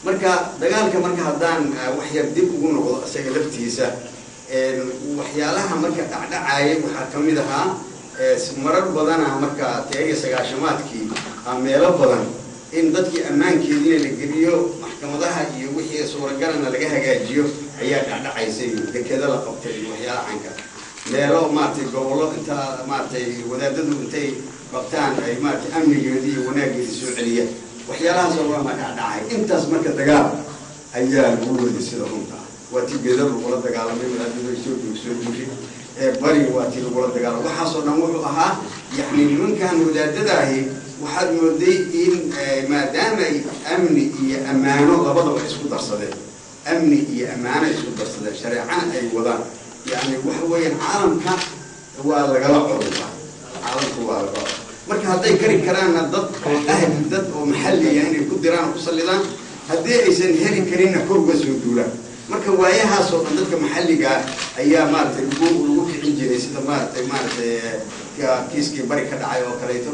Marka dagaalka, marka haddaan wax yar dib ugu noqdo isaga laftiisa, waxyaalaha marka dhacdhacaayay waxaa ka mid ahaa marar badana marka teega sagaashamaadkii meelo badan in dadkii ammaankeediina la geliyo, maxkamadaha iyo wixii suuragalana laga hagaajiyo ayaa dhacdhacaysay. Dekeda la qabtay iyo waxyaala canka, meelo maaragtay gobollo inta maaragtay wadaadadu intay qabtaan ay maaragtay amnigeedii iyo wanaaggeedii soo celiya, waxyaalahaas oo dhan baa dhacdhacay intaas. Marka dagaal ayaa lagu waday sida runta ah. Waa tii geeda lagula dagaalamay, wadaadadu ay soo soo duushay bari, waa tii lagula dagaalamay. Waxaasoo dhan wuxuu ahaa yacni nimankan wadaadadaahi waxaad mooday in maadaama ay amni iyo ammaano labadaba isku darsadeen, amni iyo ammaano isku darsadeen, shareecana ay wadaan, yacni waxa weeyaan caalamka waa lagala codba, caalamka waa lagala. Marka hadday kari karaanna dad oo ahli, dad oo maxalliya inay ku diraan oo ku sallidaan, haddii aysan heli karinna kor uga soo duulaan. Marka waayahaas oo dhan dadka maxalligaa ayaa maaragtay lagu kicin jiray, sida maaragtay kiiskii bari ka dhacay oo kaleeto.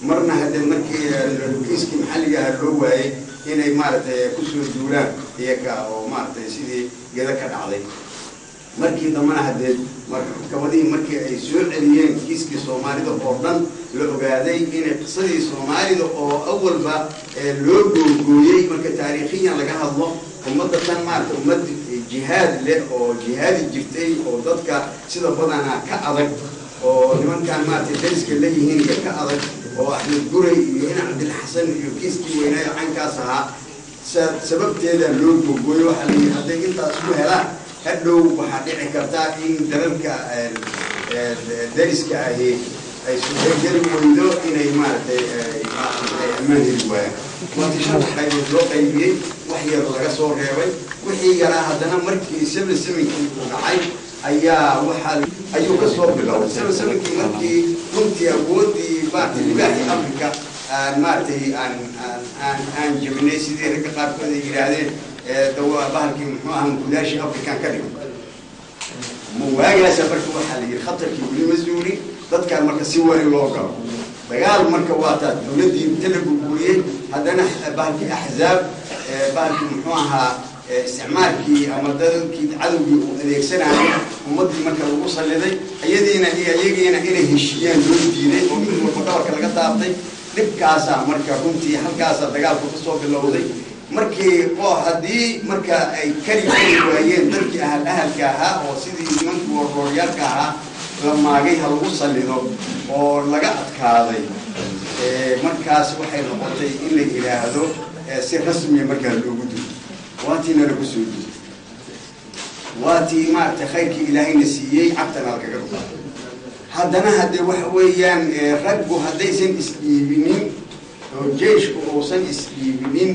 Marna haddee markii kiiskii maxalliga aha loo waayey inay maaragtay kusoo duulaan iyaga oo maaragtay sidii gedo ka dhacday. Markii dambena haddee maxkamadihii markii ay soo celiyeen kiiskii Soomaalida oo dhan, la ogaaday inay qisadii Soomaalida oo awalba loo googooyey. Marka taariikhiyan laga hadlo, ummadda tan maaragtay ummad jihaad leh oo jihaadi jirtay oo dadka sida badanaa ka adag oo nimankan maaragtay dariska leeyihiin iyo ka adag, oo Axmed Guray iyo ina Cabdilxasan iyo kiiskii weynaayo cankaas ahaa sababteeda loo googooyo. Waxaa la yidhi hadday intaas ku helaan, hadhow waxaa dhici karta in dalalka dariska ahi ay suurtageli weydo inay maaragtay ay ammaan heli waayaan. Waatii shanta qaybood loo qaybiyey, wax yar laga soo reebay. Wixii yaraa haddana markii 77-kii uu dhacay ayaa waxaa ayuu ka soo bilowday 77-kii, markii runtii awooddii maaragtay libaaxii Africa aan maaragtay aan jebinay, sidii ragga qaarkood ay yidhaahdeen bahalkii muxuu ahaa mukulaashii African ka dhigo waagaasa. Marka waxaa la yidhi khatarkii weli ma zuulin, dadkaan marka si waa in loo galo dagaal. Marka waa taas dawladdii inta la burburiyey, haddana bahalkii axzaab, bahalkii muxuu ahaa isticmaalkii ama dadkii cadowgii uu adeegsanayo ummaddii marka lagu salliday, iyadiina iyo iyagiina inay heshiiyaan loo diiday oo mid walba dhabarka laga taabtay. Dhibkaasaa marka runtii halkaasaa dagaalku kasoo bilowday. Markii oo haddii marka ay kari kari waayeen dadkii ahal ahalka ahaa oo sidii nimankii warrooryaalka ahaa la maagay ha lagu sallido oo laga adkaaday, markaas waxay noqotay in la yidhaahdo si rasmiya markaa loogu dugo. Waatiina lagu soo dugo, waatii maaragtay khayrkii Ilaahayna siiyey cagtana lagaga dhufa. Haddana haddee waxa weeyaan raggu haddaysan isdhiibinin oo jeyshku uusan isdhiibinin,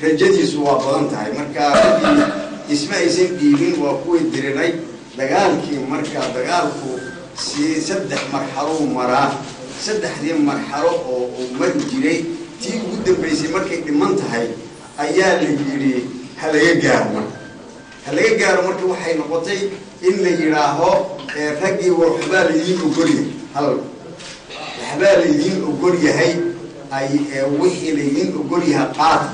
rajadiisu waa badan tahay. Marka raggii isma aysan dhiibin, waa kuwii diriray dagaalkii. Marka dagaalku si saddex marxalou maraa. Saddexdii marxalo oo uu mari jiray, tii ugu dambeysay markay dhiman tahay ayaa la yidhi ha laga gaaro. Marka ha laga gaaro, marka waxay noqotay in la yidhaaho raggii war waxbaa laydiin ogolyahay, hal waxbaa laydiin ogol yahay, ay wixii laydiin ogol yahay qaata,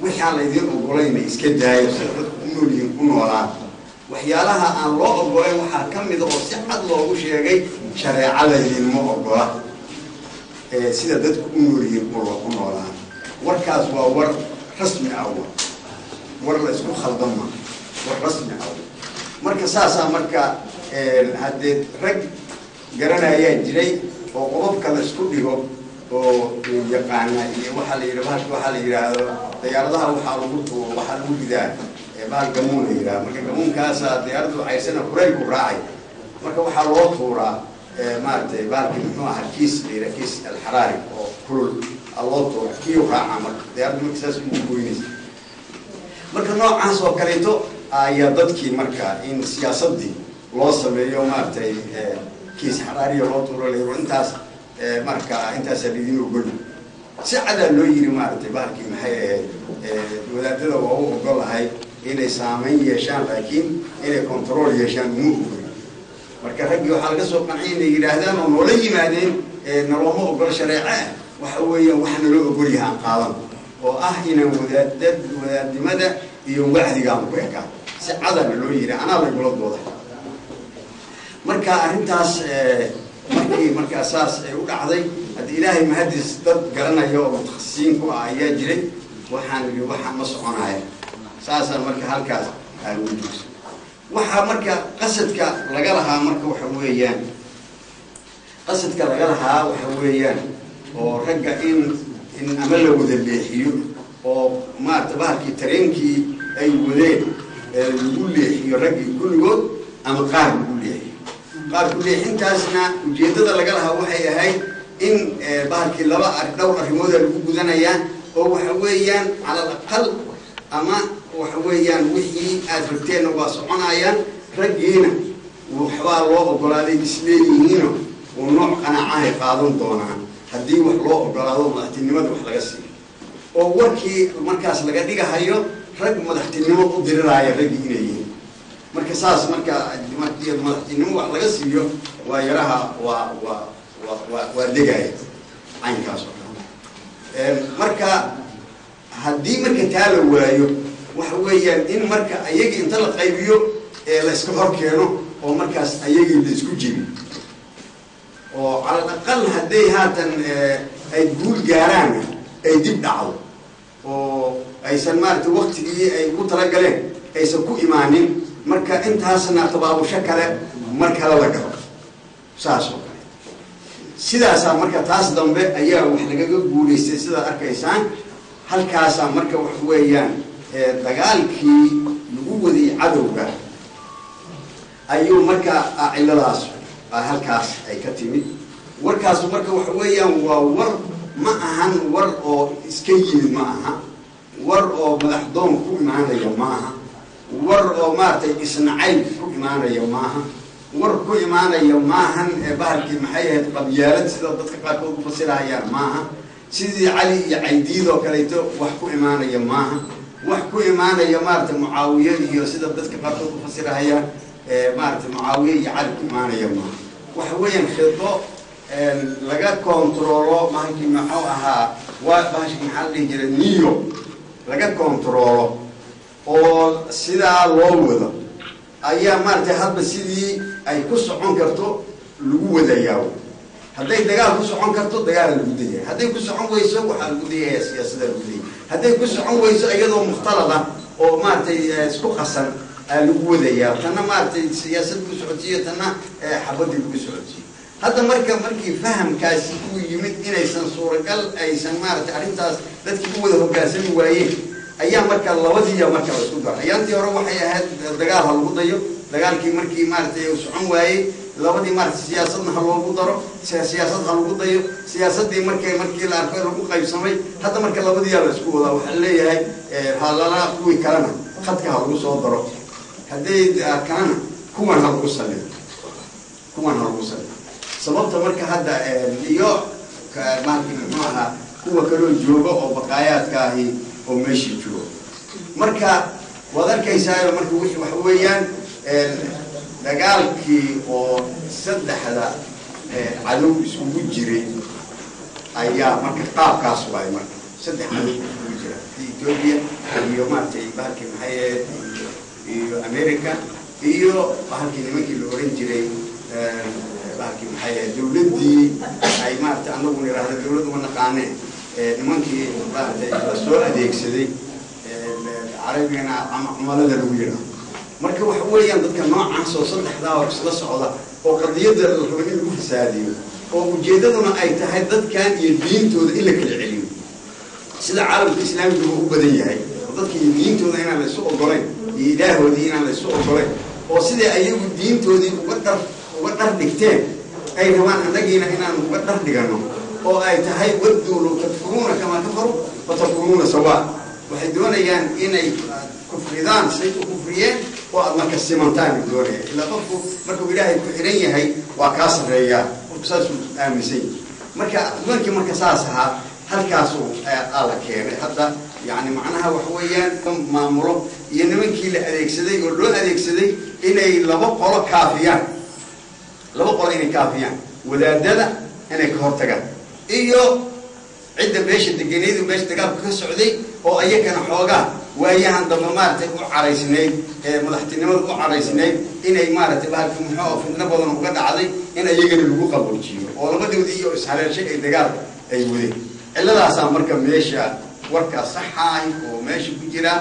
wixii aan laydiin ogolayna iska daayo, sida dadku u nool yihiin ku noolaan. Waxyaalaha aan loo ogolayn waxaa ka mida oo si cad loogu sheegay shareeca laydinma ogola, sida dadku u nool yihiin ku noolaan. Warkaas waa war rasmi ah, war la isku khaldama, war rasmi ah. Marka saasaa marka haddee rag garanayaa jiray oo qodobka la isku dhigo oo yaqaana iyo waxaa la yidhi bahalka waxaa la yidhaahdo diyaaradaha waxaa lagu tuuro, waxaa lagu ridaa bahal gamuun la yidhahdo. Marka gamuunkaasa diyaaraddu cayrsana kuraylku raacay, marka waxaa loo tuuraa maaragtay bahalkii muxuu ahaa kiis la yidhaha, kiis alxaraari oo kulul loo tuura, kiyu raaca. Marka diyaaraddu marka saas ugu goynaysa. Marka noocaas oo kaleeto ayaa dadkii marka in siyaasaddii loo sameeyo maaragtay kiis xaraariya loo tuuro la yiro intaas, marka intaasaa laydin ogoli. Si cadaa loo yiri maaragtay bahalkii maxay ahayd wadaadada waa u ogolahay inay saamayn yeeshaan, laakiin inay control yeeshaan uma ogoli. Marka raggii waxaa laga soo qanciyay inay yidhaahdaan oo noola yimaadeen nalooma ogolo shareeco ah, waxa weeyaan waxa naloo ogol yahay aan qaadan. Oo ah inaan wadaadad wadaadnimada iyo wacdigaan ku ekaa si cadana loo yiri, anaa laygula dooda. Marka arrintaas markii markaa saas ay u dhacday, haddii Ilaahay mahadis dad garanaya oo mutakhasisiin ku ah ayaa jiray. Waxaan idhi waxaan ma soconaya, saasaan marka halkaas aan ugu joogsan. Waxaa marka qasadka laga lahaa marka waxa weeyaan, qasadka laga lahaa waxa weeyaan oo ragga in ama la wada leexiyo oo maarata bahalkii tareenkii ay wadeen lagu leexiyo raggii kulligood ama qaar lagu leexiyo. Qaar ku leexintaasna ujeeddada laga lahaa waxay ahayd in bahalkii laba dhowr arrimooda lagu gudanayaa, oo waxa weeyaan cala al aqal ama waxa weeyaan wixii aada rabteenna waa soconayaan, raggiina waxbaa loo ogolaaday isleeyihiino uu nooc qanaacahay qaadan doonaan haddii wax loo ogolaado madaxtinimada wax laga siiyo, oo warkii markaas laga dhigahayo rag madaxtinimo u diriraya raggii inay yihiin. Marka saas marka madaxtinimo wax laga siiyo waa yaraha waa degaya caynkaas oo kale. Marka haddii marka taa la waayo, waxa weeyaan in marka ayagii inta la qaybiyo ee la iska hor keeno oo markaas ayagii la isku jebiyo, oo cala al aqal hadday haatan ay guul gaaraan ay dib dhacdo oo aysan maaragtay waktigii ay ugu talagaleen aysan ku imaanin. Marka intaasna tabaabusho kale mar kale la galo saas oo kale. Sidaasaa marka taas dambe ayaa wax lagaga guulaystay sidaad arkaysaan halkaasaa. Marka waxa weeyaan dagaalkii lagu waday cadowga ayuu marka ciladaas halkaas ay ka timid warkaasu. Marka waxa weeyaan waa war ma ahan war oo iska yimid, ma aha war oo madaxdoon ku imaanaya, ma aha war oo maaragtay isnacayb ku imaanaya, maaha war ku imaanaya maahan bahalkii maxay ahayd qabyaalad sida dadka qaarkood u fasirahayaan, maaha sidii Cali iyo Caydiid oo kaleeto wax ku imaanaya, maaha wax ku imaanaya maaragtay Mucaawiye iyo sida dadka qaarkood u fasirahayaan maaragtay Mucaawiye iyo Cali ku imaanaya maaha. Waxa weeyaan khido laga kontaroolo bahalkii muxuu ahaa waa bahashkii maxaa la dhihi jiray New York laga kontaroolo oo sidaa loo wado ayaa maaragtay hadba sidii ay ku socon karto lagu wadayaa. Hadday dagaal ku socon karto dagaala lagu dayaya, hadday ku socon weyso waxaa lagu dayaya siyaasada lagu dayaya, hadday ku socon weyso iyadoo mukhtalada oo maaragtay isku qasan aa lagu wadayaa, tanna maaragtay siyaasad lagu socodsiiyo, tanna xabadii lagu socodsiiyo. Hadda marka markii fahamkaasi uu yimid inaysan suuragal aysan maaragtay arrintaas dadkii u wada hoggaansami waayeen ayaa marka labadiiya marka la isku daro. Ayaantii hore waxay ahayd dagaal ha lagu dayo, dagaalkii markii maaragtay uu socon waayey labadii maaragtay siyaasadna ha loogu daro, siyaasad ha lagu dayo. Siyaasaddii markay markii la arko lagu qaybsamay, hadda marka labadiiyaa la isku wadaa. Waxaa leeyahay halala kuwii kalena khadka ha lagu soo daro, hadday kalena kuwan ha lagu salido, kuwan ha lagu salido. Sababta marka hadda iyo maarkii muxuu ahaa kuwa kaloo jooga oo baqaayaadka ahi oo meeshii jooga marka waad arkaysaayo. Marka wixii waxa weeyaan dagaalkii oo saddexda cadow isugu jiray ayaa marka qaabkaas waay. Marka saddex cadow isugu jira Ethiopia iyo maaragtay bahalkii maxay ahayd iyo America iyo bahalkii nimankii la oran jiray bahalkii maxay ahayd dawladdii ay maaragtay anagu nidhaahda dawladdu ma naqaanee nimankii maaragtay la soo adeegsaday, carabigana ama cumalada lagu yidhaahdo. Marka waxa weeyaan dadka noocaas oo saddexdaa oo isla socda oo qadiyadda la rabo in lagu fasaadiyo oo ujeeddaduna ay tahay dadkan iyo diintooda in la kala celiyo sida caalamka islaamiguba u badan yahay, oo dadka iyo diintooda inaan la isu ogolayn iyo ilaahoodii inaan la isu ogolayn, oo sidai ayagu diintoodii uga dhar dhigteen ay rabaan annagiina inaan uga dhar dhigano, oo ay tahay wadduu low takfuruuna kamaa kafaruu fatakunuuna sawaa. Waxay doonayaan inay kufridaan say u kufriyeen oo aad marka simantaan doonaya. Ilaa qofku markuu Ilaahay ku xiran yahay waa kaa sarreeyaa, qofku saasuu aaminsan yahay. Marka nimankii marka saas ahaa halkaasuu aa la keenay hadda. Yani macnaha waxa weeyaan maamulo iyo nimankii la adeegsaday oo loo adeegsaday inay laba qolo kaafiyaan, laba qolo inay kaafiyaan, wadaadada inay ka hortagaan iyo Cidda meesha deganeyd, meesha dagaalku ka socday, oo ayakana xoogaa waayahan dambe maaragtay u caraysnayd ee madaxtinimada u caraysnayd, inay maaragtay bahalki muxuu fidno badan uga dhacday, in ayagana lagu qaboojiyo oo labadoodii iyo ishaleeshay ay dagaal ay wadeen. Cilladaasaa marka meesha warkaa saxaay oo meesha ku jira.